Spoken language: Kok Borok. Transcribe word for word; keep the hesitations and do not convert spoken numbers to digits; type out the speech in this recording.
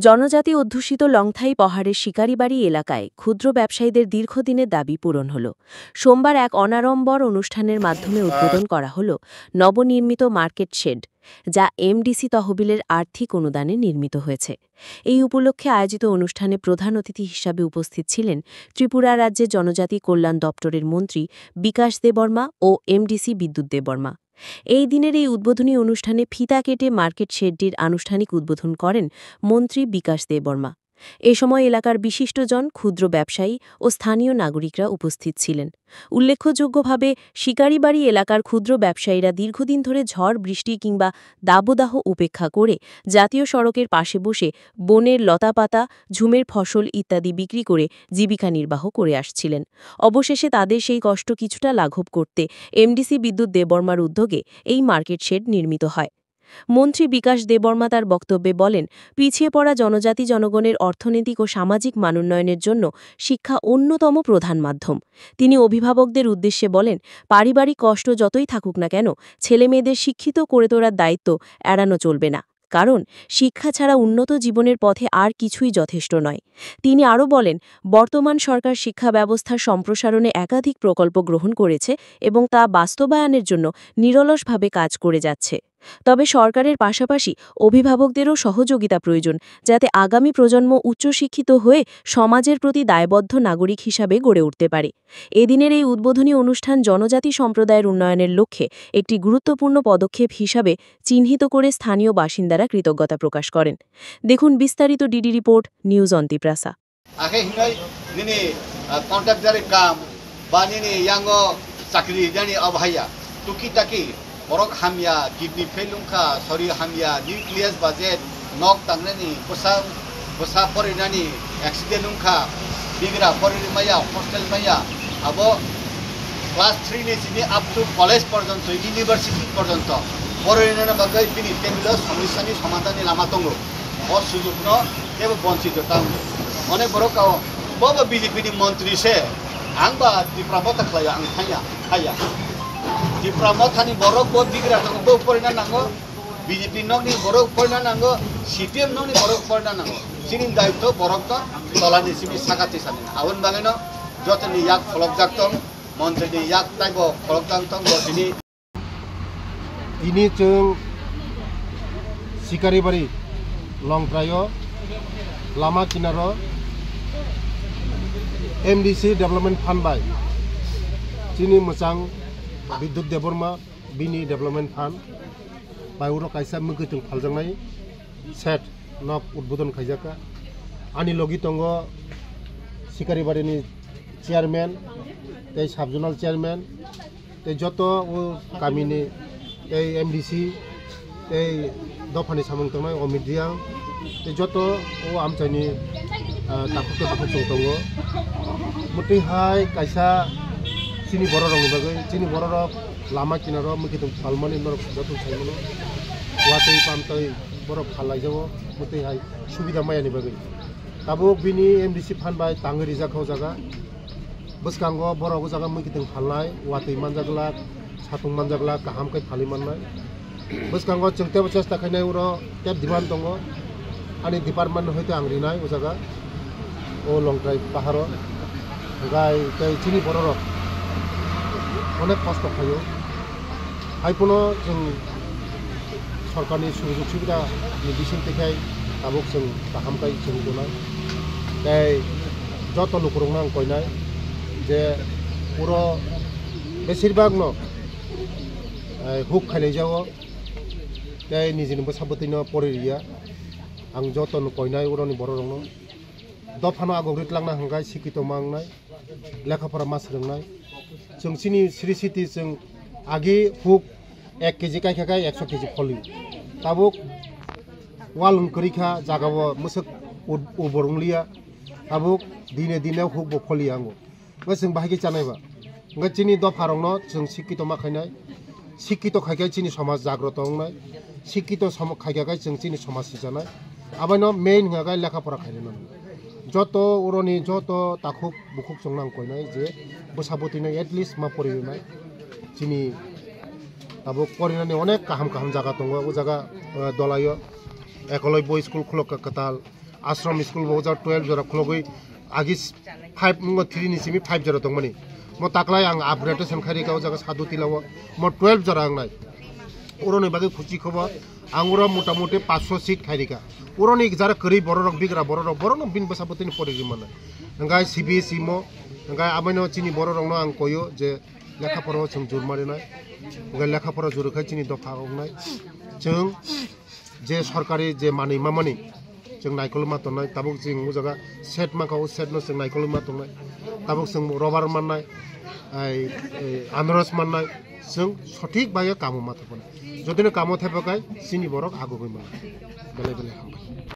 জনজাতি অধ্যুষিত লংথাই পাহাড়ের শিকারিবাড়ি এলাকায় ক্ষুদ্র ব্যবসায়ীদের দীর্ঘদিনের দাবি পূরণ হলো। সোমবার এক অনাড়ম্বর অনুষ্ঠানের মাধ্যমে উদ্বোধন করা হলো নবনির্মিত মার্কেট শেড, যা এমডিসি তহবিলের আর্থিক অনুদানে নির্মিত হয়েছে। এই উপলক্ষে আয়োজিত অনুষ্ঠানে প্রধান অতিথি হিসাবে উপস্থিত ছিলেন ত্রিপুরা রাজ্যের জনজাতি কল্যাণ দপ্তরের মন্ত্রী বিকাশ দেববর্মা ও এমডিসি বিদ্যুৎ দেববর্মা। এই দিনের এই উদ্বোধনী অনুষ্ঠানে ফিতা কেটে মার্কেট শেডটির আনুষ্ঠানিক উদ্বোধন করেন মন্ত্রী বিকাশ দেববর্মা। এ সময় এলাকার বিশিষ্টজন, ক্ষুদ্র ব্যবসায়ী ও স্থানীয় নাগরিকরা উপস্থিত ছিলেন। উল্লেখযোগ্যভাবে, শিকারিবাড়ি এলাকার ক্ষুদ্র ব্যবসায়ীরা দীর্ঘদিন ধরে ঝড় বৃষ্টি কিংবা দাবদাহ উপেক্ষা করে জাতীয় সড়কের পাশে বসে বনের লতাপাতা, ঝুমের ফসল ইত্যাদি বিক্রি করে জীবিকা নির্বাহ করে আসছিলেন। অবশেষে তাদের সেই কষ্ট কিছুটা লাঘব করতে এমডিসি বিদ্যুৎ দেববর্মার উদ্যোগে এই মার্কেট শেড নির্মিত হয়। মন্ত্রী বিকাশ দেববর্মা তার বক্তব্যে বলেন, পিছিয়ে পড়া জনজাতি জনগণের অর্থনৈতিক ও সামাজিক মানোন্নয়নের জন্য শিক্ষা অন্যতম প্রধান মাধ্যম। তিনি অভিভাবকদের উদ্দেশ্যে বলেন, পারিবারিক কষ্ট যতই থাকুক না কেন, ছেলেমেয়েদের শিক্ষিত করে তোলার দায়িত্ব এড়ানো চলবে না, কারণ শিক্ষা ছাড়া উন্নত জীবনের পথে আর কিছুই যথেষ্ট নয়। তিনি আরও বলেন, বর্তমান সরকার শিক্ষা ব্যবস্থার সম্প্রসারণে একাধিক প্রকল্প গ্রহণ করেছে এবং তা বাস্তবায়নের জন্য নিরলসভাবে কাজ করে যাচ্ছে। তবে সরকারের পাশাপাশি অভিভাবকদেরও সহযোগিতা প্রয়োজন, যাতে আগামী প্রজন্ম উচ্চশিক্ষিত হয়ে সমাজের প্রতি দায়বদ্ধ নাগরিক হিসাবে গড়ে উঠতে পারে। এদিনের এই উদ্বোধনী অনুষ্ঠান জনজাতি সম্প্রদায়ের উন্নয়নের লক্ষ্যে একটি গুরুত্বপূর্ণ পদক্ষেপ হিসাবে চিহ্নিত করে স্থানীয় বাসিন্দারা কৃতজ্ঞতা প্রকাশ করেন। দেখুন বিস্তারিত DD report, news on Tiprasa. Akhe hinoi nini, ah, contract jari kam ba nini yango chakri jani abhaya tuki taki borok hamya, kidney fail wngkha, sori hamya, nucleus budget, nok tangnani bwsa, bwsa porinani accident wngkha, bigra poriri maya, hostel maya, abo class three ni simi up to college porjonto, university porjonto porinani bagwi bini table o somosyani somadhanni lama tongo. O sujukno teibo bonchito tang. Onek borok kao, bo bo B J P ni montri se, ang ba Tipra Motha khlaiya, ang thangya, thaya. Tipra Motha ni borok bo bigra tongo, bo porina nango, B J P nokni borok porina nango, C P M nokni borok porina nango. Chini daitto borok to tolani simi sakati sani. Aboni bagwino jotoni yak pholokjak tong, montri ni yak taibo pholokjak tong, bo tini Tini chwng Sikaribari Longtraio lama kinaro M D C Development Fund bai chini mwchang Bidyut Debbarma bini Development Fund bai uro kaisa mwkhwtwng phaljaknai set nok udbodon khaijak kha. Ani logi tongo Sikaribari ni chairman tei sub zonal chairman tei joto o kami ni tei M D C tei dopha ni samung tongnai Omit Reang tei joto o amchai ni, ah, takhuk tei bukhuk chwng tongo. Mwtwi hai kaisa chini borok rok ni bagwi, chini borok rok lama kinaro mwkhwtwng phalmani norok joto sai mano. Watwi pamtwi borok phal lai jago, mwtwi hai subida maya ni bagwi. Tabuk bini M D C fund bai tangwi rijak kha o jaga. Bwskango borok o jaga mwkhwtwng phalnai, watwi manjak glak, satung manjak glak, kaham khe phalwi mannai. Bwskango chwng teibo chesta khainai, uro tep demand tongo. Ani department no hoite ang rinai o jaga, o Longtrai paharo. Gai tei chini borok rok onek kosto khaio. Hai phano chwng sorkarni sujog subida ni bising twi khai tabuk chwng kaham khai chwng tongnai. Tei joto lukurokno ang koinai je puro besirbagno, eh, huk khailaijago tei nijini bwsa bwtwino pori riya. Ang jotono koinai oroni bororokno dophano agogri twlangna hwnkhe sikito mangnai. Lekha pora ma swrwngnai. Chwng chini sri siti chwng agi huk ek kg kaikha kai ekso kg pholi. Tabuk walung kwrwi kha, jaga o mwswk u-, ubor wng liya. Tabuk dine dine huk bo pholi ya wngo. Hwnkhe chwng bahai khe chanai ba. Hwnkhe chini dopha rokno chwng sikito ma khainai. Sikito khai khe chini somaj jagroto wngnai. Sikito som-, khai khe chwng chini somaj sijanai. Abaino main hwnkha khe lekha pora khainai. Joto oroni joto takhuk bukhuk chwng nang koinai je bwsa bwtwino at least ma poririnai. Chini tabuk porinani onek kaham kaham jaga tongo. O jaga, eh, Dolaio Ekoloi Boys School khulok kha kwtal. Ashram school bo o jaga twelve jora khulogwi agi five mungo three ni simi five jora tongmani. Mo taklai ang upgradation khairika o jaga Sadhu Tila o. Mo twelve jora ang nai. Oro ni bagwi khuchi khobo ang oro mota moti paanch sho seat khairika. Oro ni jara kwrwi bororok bigra bororok borokno bini bwsa bwtwini pori ri mano. Hwnkhai C B S E mo, hwnkhai abaino chini bororokno ang koyo je lekha pora o chwng jurma rinai. Hwnkhai lekha pora juru khai chini dopha wngnai. Chwng je sorkari je manwi mamani chwng naikolwi ma tongnai, tabuk chwng o jaga set mankha, o set no chwng naikolwi ma tongnai, tabuk chwng rubber mannai, ai, ai, anaros mannai, chwng sothik bai kamo ma thangmani. Jotino kamo thaipakhai chini borok agugwi mano. Belai belai hambai.